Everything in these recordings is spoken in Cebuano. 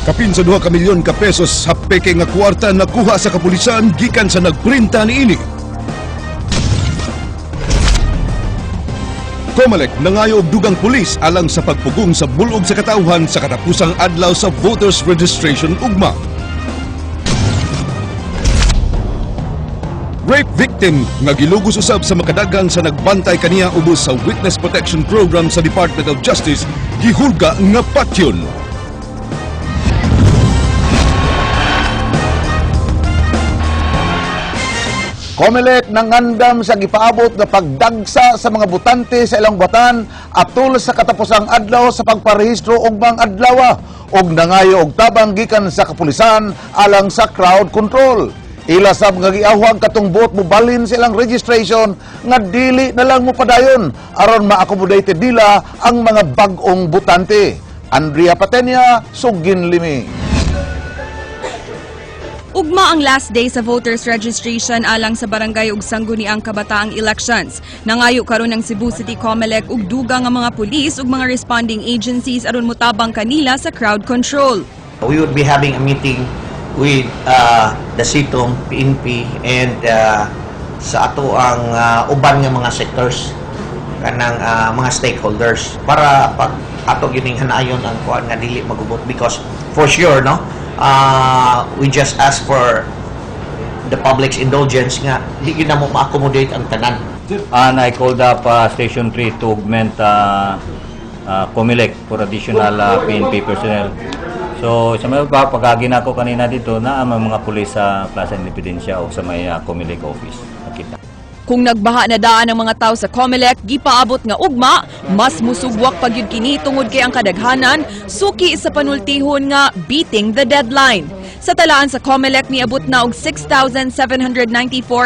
Kapin sa 2 ka milyon ka pesos sa peke nga kwarta nakuha sa kapulisan gikan sa nagprinta niini. Comelec nangayo og dugang pulis alang sa pagpugong sa bulog sa katawhan sa katapusang adlaw sa voters registration ugma. Rape victim nga gilugos usab sa makadagan sa nagbantay kaniya ubos sa Witness Protection Program sa Department of Justice gihulga nga patyon. Comelec nangandam sa gipaabot nga pagdagsa sa mga botante sa ilang batan atol sa katapusang adlaw sa pagparehistro ugmang adlaw ug nangayo og tabang gikan sa kapulisan alang sa crowd control. Ila sab nga giawhag katong buot mobalhin sa ilang registration nga dili na lang mopadayon aron ma-accommodated nila ang mga bag-ong botante. Andrea Patenia, Sugin Limi. Ugma ang last day sa voters registration alang sa barangay ug sangguniang kabataang elections. Nangayo karon ang Cebu City Comelec og dugang nga mga pulis ug mga responding agencies aron motabang kanila sa crowd control. We would be having a meeting with the CITOM, PNP, and sa ato ang uban nga mga sectors kanang mga stakeholders para pag ato gining hanayon ang kuan nga dili magubot because for sure, no, we just ask for the public's indulgence nga di gyud na mo ma-accommodate ang tanan. And I called up Station 3 to augment Comelec for additional PNP personnel. So sa may pa, pag-agi na ako kanina dito na ang mga pulis sa Plaza Independencia o sa may Comelec office. Nakita. Kung nagbaha na daan ang mga tao sa Comelec, gipaabot nga ugma, mas musubwak pa gyud kini tungod kay ang kadaghanan suki sa panultihon nga beating the deadline. Sa talaan sa Comelec, niabot na og 6,794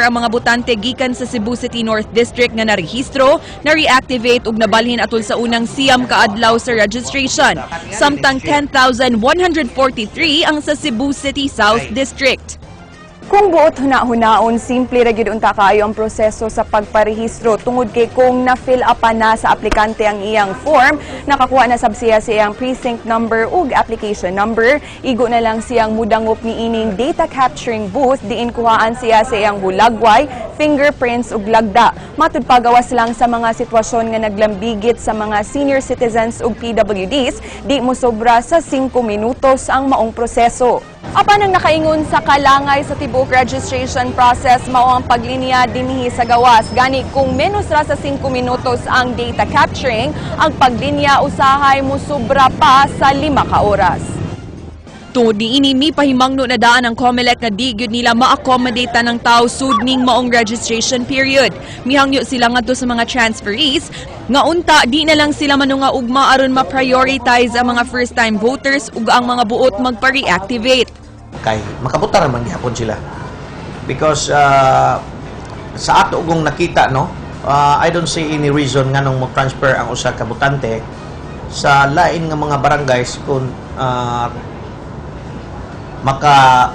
ang mga botante gikan sa Cebu City North District nga narehistro, na-reactivate ug nabalhin atol sa unang 9 ka adlaw sa registration. Samtang 10,143 ang sa Cebu City South District. Kung buot huna-hunaon, simple ra gyud unta kaayo ang proseso sa pagparehistro tungod kay kung na-fill up na sa aplikante ang iyang form, nakakuha na sab siya sa iyang precinct number ug application number, igo na lang siyang mudangop niining data capturing booth diin kuhaan siya sa iyang hulagway, fingerprints ug lagda. Matud pa, gawas lang sa mga sitwasyon nga naglambigit sa mga senior citizens ug PWDs, di mo sobra sa 5 minutos ang maong proseso. Apan ang nakaingon sa kalangay sa tibuok registration process mao ang paglinya dinhi sa gawas. Gani kung menos ra sa 5 minutos ang data capturing, ang paglinya usahay musubra pa sa 5 ka oras. Tungod niini, mipahimangno na daan ang COMELEC nga di gyud nila ma-accommodate ng tao sud ning maong registration period. Mihangyo sila ngadto sa mga transferees nga unta di na lang sila manunga ugma aron ma-prioritize ang mga first-time voters ug ang mga buot magpa-reactivate. Kay makabutar man gihapon sila because sa ato kong nakita, no, I don't see any reason nganong mo transfer ang usa ka botante sa lain nga mga barangays kung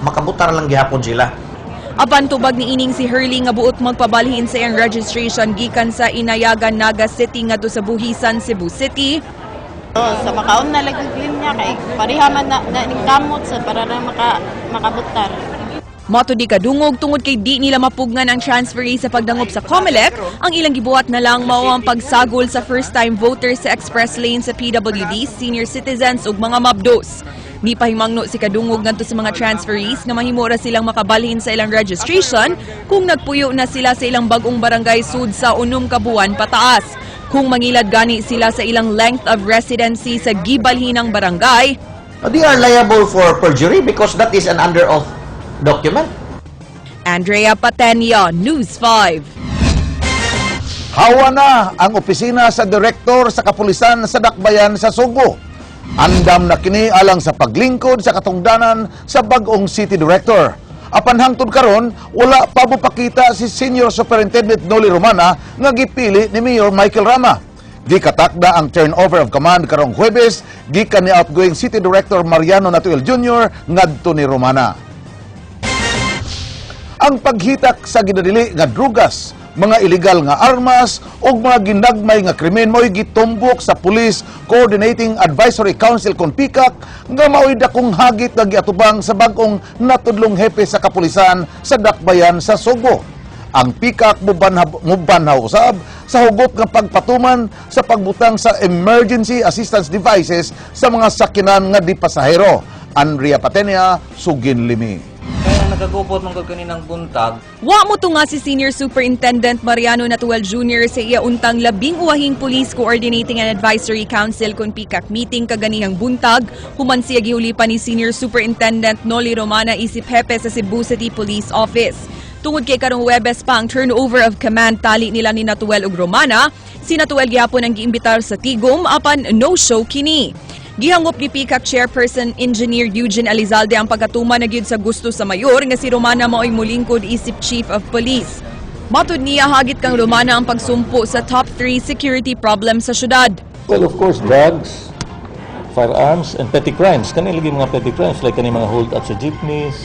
makabutar lang gihapon sila. Apan tubag ni ining si Hurley nga buot magpabalhin sa iyang registration gikan sa Inayagan, Naga City ngadto sa Buhisan, Cebu City. Oh, sa makaon na lang yung linya kay pareha man na, na ning kamot sa para ra makabutar. Mato di kadungog, tungod kay di nila mapugnan ang transferee sa pagdangop sa COMELEC, ang ilang gibuhat na lang mao ang pagsagol sa first-time voters sa express lane sa PWD, senior citizens ug mga mabdos. Mipahimangno si Kadungog ngadto sa mga transferees nga mahimo ra silang makabalhin sa ilang registration kung nagpuyo na sila sa ilang bagong barangay sud sa 6 ka buwan pataas. Kung mangilad gani sila sa ilang length of residency sa gibalhinang barangay, They are liable for perjury because that is an under oath document. Andrea Patenia, News 5. Hawa na ang opisina sa direktor sa kapulisan sa Dakbayan sa Sugbo. Andam na kini alang sa paglingkod sa katungdanan sa bag-ong city director. Apan hangtod karon, wala pa mopakita si Senior Superintendent Noli Romana nga gipili ni Mayor Michael Rama. Gikatakda ang turnover of command karong Huwebes gikan ni outgoing City Director Mariano Natuil Jr. ngadto ni Romana. Ang paghitak sa ginadili nga drugas mga illegal nga armas ug mga ginagmay nga krimen mao'y gitumbok sa Police Coordinating Advisory Council kon PCAC nga mao'y dakong hagit nga giatubang sa bag-ong natudlong hepe sa kapulisan sa dakbayan sa Sugbo. Ang PCAC mubanhaw usab sa hugot nga pagpatuman sa pagbutang sa emergency assistance devices sa mga sakyanan nga di pasahero. Andrea Patenia, Sugin Limi. Kaya nagagupot man gud kaninang buntag. Wa mo tunga si Senior Superintendent Mariano Natuel Jr. sa iya untang 12 Police Coordinating and Advisory Council kon PCAC meeting kaganihang buntag, human siya gihulipan ni Senior Superintendent Noli Romana isip hepe sa Cebu City Police Office. Tungod kay karong Huwebes pa ang turnover of command tali nila ni Natuel ug Romana, si Natuel gihapon ang giimbitar sa tigom apan no-show kini. Gihangop ni PCAC Chairperson Engineer Eugene Elizalde ang pagkatuman na gyud sa gusto sa mayor nga si Romana mao'y mulingkod isip Chief of Police. Matud niya, hagit kang Romana ang pagsumpo sa top 3 security problems sa syudad. Well, of course, drugs, firearms, and petty crimes. Kani lagi mga petty crimes like kani mga hold up sa jeepneys.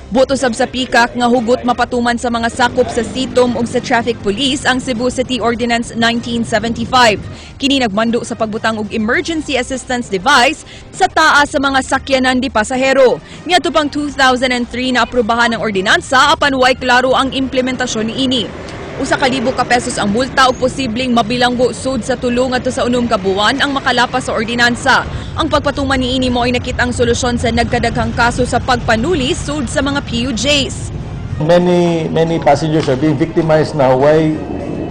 Buot usab sa PCAC nga hugot mapatuman sa mga sakop sa CITOM ug sa Traffic Police ang Cebu City Ordinance 1975. Kini nagmando sa pagbutang og emergency assistance device sa taas sa mga sakyanan di pasahero. Niadto pang 2003 na aprubahan ang ordinansa apan way klaro ang implementasyon niini. 1,000 ka pesos ang multa o posibleng mabilanggo sud sa 3 ngadto sa 6 ka buwan ang makalapas sa ordinansa. Ang pagpatuman niini mao'y nakitang solusyon sa nagkadaghang kaso sa pagpanuli sud sa mga PUJs. Many, many passengers are being victimized now. Why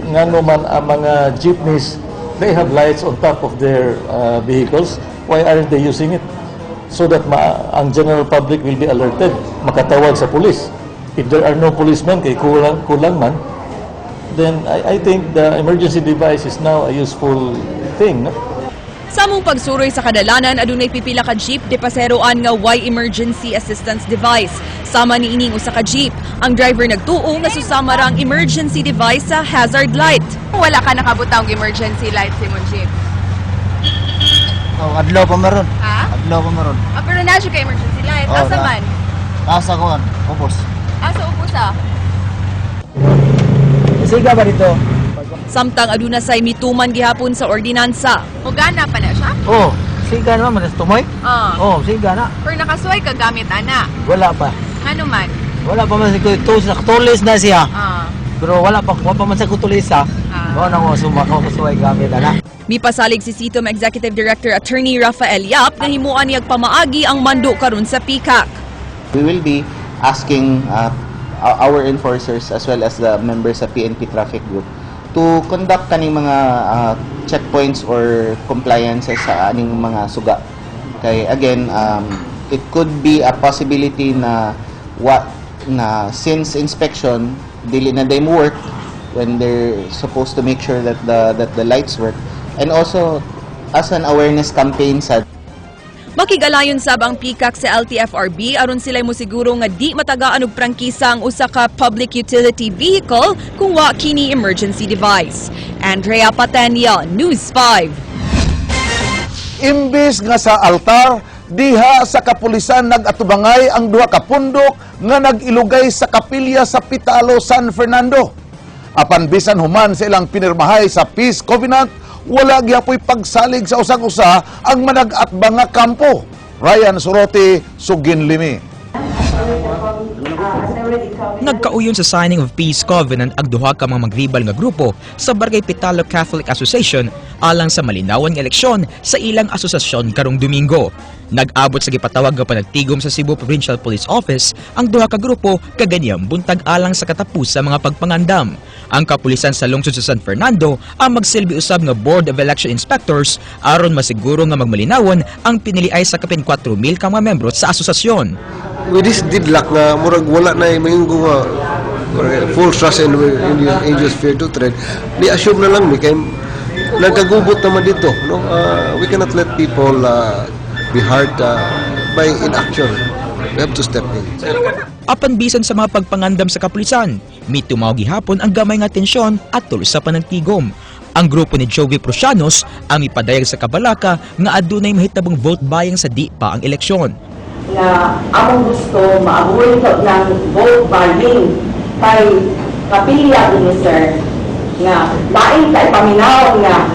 ngano man ang mga jeepneys, they have lights on top of their vehicles. Why aren't they using it? So that ang general public will be alerted, makatawag sa police. If there are no policemen, kay kulang, kulang man, then I think the emergency device is now a useful thing. No? Sa among pagsuroy sa kadalanan, adunay pipila ka jeep de paseroan nga way emergency assistance device. Sama niining usa ka jeep. Ang driver nagtuo nga susama ra ang emergency device sa hazard light. Wala ka nakabutang emergency light sa imong jeep? Oh, adlaw pa maron. Ha? Adlaw pa maron. Ah, pero naa ka emergency light. Oh, Asa na. man? Asa ko an, ubos. Asa ubos ah? Siga ba dito? Samtang aduna say mituman gihapon sa ordinansa. Mugana pa na siya? Oh, siga naman manas tumoy. Ah. Oh, siga na. Pero nakasuway ka gamit ana. Wala pa. Ano man? Wala pa man sa tulis nakatulis na siya. Ah. Pero wala pa man sa kutulis ha. Ah. Mao na ko suma ko kusuway gamit ana. Mipasalig si CITOM Executive Director Attorney Rafael Yap na himuan niyag pamaagi ang mando karon sa PCAC. We will be asking our enforcers as well as the members sa PNP Traffic Group to conduct kaning mga checkpoints or compliances sa aning mga suga. Kay again, it could be a possibility na what na since inspection dili na they work when they're supposed to make sure that the lights work, and also as an awareness campaign sa Makigalayon sab ang PCAC sa LTFRB aron sila mo siguro nga di matagaan og prangkisa ang usa ka public utility vehicle kung wa kini emergency device. Andrea Patenia, News 5. Imbis nga sa altar, diha sa kapulisan nag-atubangay ang duha ka pundok nga nag-ilugay sa kapilya sa Pitalo, San Fernando. Apan bisan human sa ilang pinirmahay sa Peace Covenant, wala gyapoy pagsalig sa usag-usa ang manag-atbang nga kampo. Ryan Sorote, Sugin Limi. Nagkauyon sa signing of Peace Covenant ang duha ka mga magribal nga grupo sa Barangay Pitalo Catholic Association alang sa malinawan nga eleksyon sa ilang asosasyon karong Domingo. Nag-abot sa gipatawag nga panagtigom sa Cebu Provincial Police Office ang duha ka grupo kaganiyang buntag alang sa katapus sa mga pagpangandam. Ang kapulisan sa lungsod sa San Fernando ang magsilbi usab nga Board of Election Inspectors aron masiguro nga magmalinawan ang piniliay sa kapin 4,000 ka mga membro sa asosasyon. With this deadlock nga murag wala na may nga full trust in your angels fear to tread, ni assume na lang mi kay nagkagubot naman dito, no? We cannot let people be hurt by inaction. We have to step in. Apan bisan sa mga pagpangandam sa kapulisan, mitumaw gihapon ang gamay nga tensyon atol sa panagtigom. Ang grupo ni Joey Prusianos ang mipadayag sa kabalaka nga adunay mahitabong vote buying sa di pa ang eleksyon. Nga among gusto ma-avoid ng vote buying kay Kapilya ni sir nga lain kay paminaw nga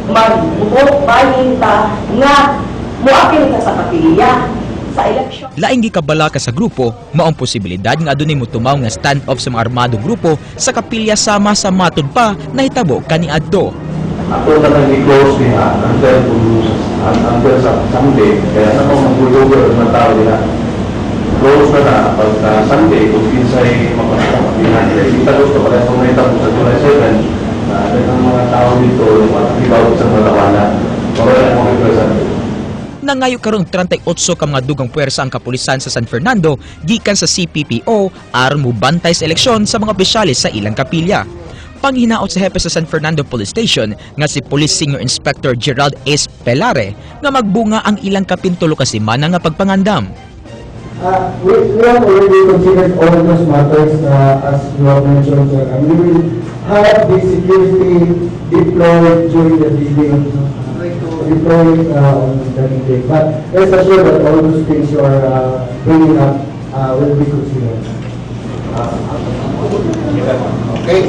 mag-vote buying ta nga moapil ka sa kapilya sa election. Laing gikabalaka sa grupo, maong posibilidad nga adunay motumaw nga stand-off sa mga armadong grupo sa kapilya sama sa matud pa nahitabo kaniadto. Ako na nang i-close niya until sa Sunday, kaya na kung mag-over ng tao nila. Close na na pagka Sunday, kung kinsay mapasok diha. Kita gusto pa kung may tapos sa July 7, na ang mga tao dito, yung sa mga tawanan. Wala na mga representative. Nangayo karon 38 ka mga dugang puwersa ang kapulisan sa San Fernando gikan sa CPPO aron mobantay sa eleksyon sa mga opisyales sa ilang kapilya. Panghinaot sa hepe sa San Fernando Police Station nga si Police Senior Inspector Gerald S. Pelare nga magbunga ang ilang kapintulo ka semana nga pagpangandam. We have already considered all those matters as you have mentioned, sir. And we will have the security deployed during the D-Day, deployed on the D-Day. But rest assured that all those things you are bringing up will be considered. Okay.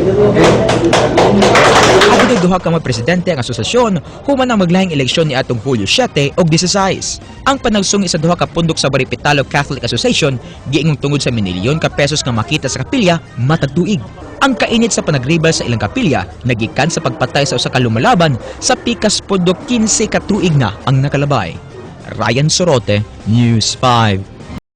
Adunay duha ka mga presidente ang asosasyon human ang maglahing eleksyon ni atong Hulyo 7 ug 16. Ang panagsungi sa duha ka pundok sa Baripitalo Catholic Association giingong tungod sa minilyon ka pesos nga makita sa kapilya matag tuig. Ang kainit sa panagribal sa ilang kapilya nagikan sa pagpatay sa usa ka lumalaban sa pikas pundok 15 ka tuig na ang nakalabay. Ryan Sorote, News 5.